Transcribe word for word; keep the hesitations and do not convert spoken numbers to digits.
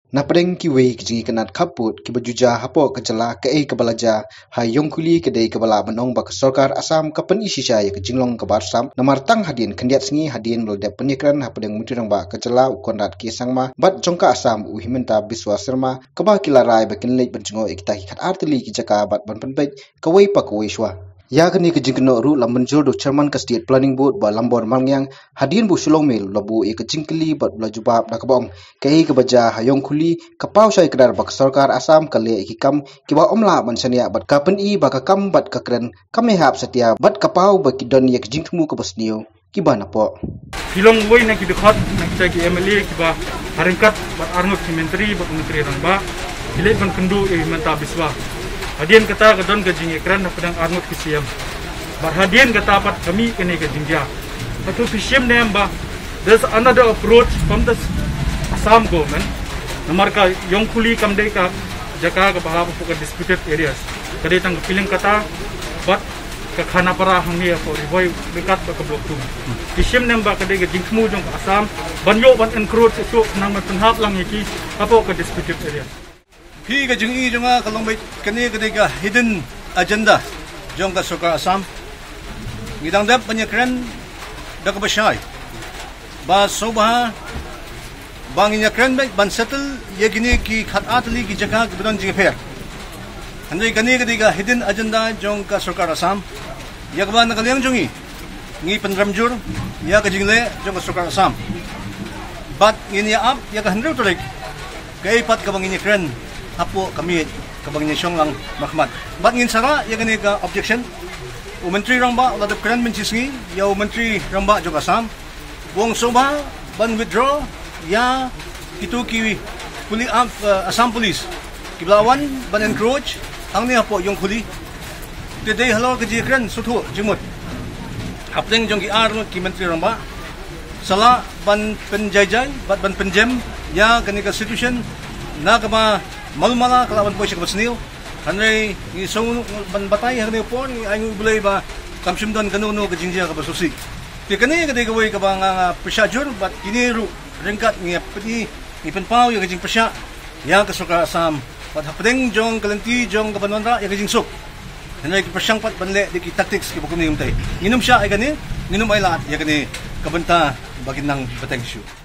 Na pdeng kiwei ki jingïakynad khappud kiba ju jia hapoh ka jylla, kaei kaba la jia ha Ïongkhuli ka dei kaba lah ban ong ba ka sorkar Assam ka pyni shisha ïa ka jinglong kaba arsap, namar tang hadien khyndiat sngi hadien ba la dep pynïakren hapdeng u Myntri Rangbah ka jylla u Conrad K Sangma bad jong ka Assam u Himanta Biswa Sarma, kaba ki la rai ba kin leit ban jngoh ïa kita ki khatar tylli ki jaka bad ban pynbeit kawei pa kawei shuwa. Ïa kane ka jingkynnoh ruh la mynjur da u Chairman ka State Planning Board Bah Lambor Malngiang, hadien ba u Shillong Mail u la buh ïa ka jingkylli bad u la jubab da kaba ong, kaei kaba jia ha Ïongkhuli ka paw shai kdar ba ka sorkar Assam ka leh ïa ki kam kiba ym lah ban shaniah bad ka pyni ba ka kam bad ka kren kam ïahap satia bad ka paw ba ki don ïa ka jingthmu kaba sniew kiba napoh. Ki long uwei na ki dkhot na kita ki M L A kiba ha ryngkat bad arngut ki myntri bad u Myntri Rangbah ki leit ban kynduh ïa u Himanta Biswa. Hadien kata ka don ka jingïakren hapdeng arngut ki C M. Bad hadien kata pat ka mih kane ka jingjia. Hato phi shim ne em ba there's another approach from the Assam government. Namar ka Ïongkhuli kam dei ka jaka kaba hap hapoh ka disputed areas. Ka dei tang ka Pileng Kata bad ka Khanapara hangne hapoh Ri Bhoi ryngkat bad ka Block two. Phi shim ne em ba ka dei ka jingthmu jong ka Assam ban ïoh ban encroach ïa ka, khnang ban pynhap lang ïa ki hapoh ka disputed area. Phi, ka jingi jong nga ka long ba kane ka dei ka hidden agenda jong ka sorkar Assam. Ngi dang dep ban ïakren da kaba shai ba sngewbha ba ngin ïakren beit ban settle ïa kine ki khatar tylli ki jaka kiba don jingïapher. Hynrei kane ka dei ka hidden agenda jong ka sorkar Assam, ïa kaba na ka liang jong ngi ngi pynrem jur ïa ka jingleh jong ka sorkar Assam. Bad ngin ïa ap ïa ka hynriew tarik kaei pat kaba ngin ïakren hapoh ka miej kaba ngin ïashong lang markhmat. Bad ngin sa rah ïa kane ka objection. U Myntri Rangbah u la dep kren mynshisngi ïa u Myntri Rangbah jong ka Assam, u ong sngewbha ban withdraw ïa kito ki puli-, ah, Assam Police kiba la wan ban encroach hangne hapoh Ïongkhuli. Te dei halor ka jingkren sngewthuh jingmut hapdeng jong ki arngut ki Myntri Rangbah, sa lah ban pynjaijai bad ban pynjem ïa kane ka situation na kaba malu mala ka lah ban poi sha kaba sniew. Hynrei ngi sngew ban batai ha kane ka por, ngi ainguh ïa U Blei ba kam shym don kano kano ka jingjia kaba sngewsih. Te kane ka dei kawei kaba nga, nga pyrshah jur bad kine ruh ryngkat ngi ïa pyni, ngi pynpaw ïa ka jingpyrshah ïa ka sorkar Assam bad hapdeng jong ka lynti jong kaba wanrah ïa ka jingsuk. Hynrei ki pyrshang pat ban leh da ki tactics kiba kumne kumtai. Ngin ym shah ïa kane, ngin ym ailad ïa kane ka bynta ba kin nang bteng shuh.